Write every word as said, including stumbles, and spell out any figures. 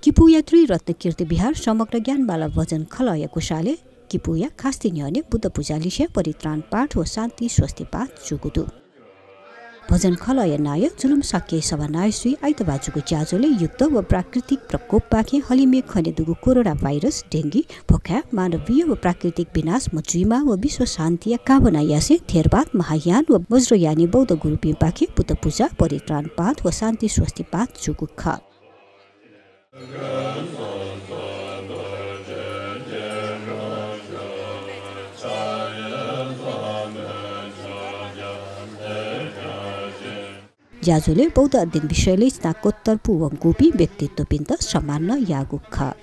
किपूया त्रिरत्न कीर्ति विहार समग्र ज्ञानमाला भजन खलःया कुसालय् किपूया खास्ति न्ह्यःने बुद्ध पुजा लिसें परित्राण पाठ व शान्ति स्वस्ति पाठ जूगु दु। भजन खलःया नायः जुलुम शाक्य सभानायः श्री आइतबाः जूगु ज्याझ्वलय् युद्ध व प्राकृतिक प्रकोपपाखें हलिमय् खनेदुगु कोरोना भाइरस, डेंगी, भोखाय्, मानवीय व प्राकृतिक विनाश मजुइमा व विश्व शान्तिया कामना यासें थेरवाद, महायान व वज्रयानी बौद्ध गुरुपिंपाखें बुद्ध पुजा, परित्राण पाठ व शान्ति स्वस्ति पाठ जूगु खः। ज्याझ्वलय् बौद्ध अध्ययन विषयलय् स्नाकोत्तर पूवंकूपिं व्यक्तित्वपिन्त सम्मान नं याःगु खः।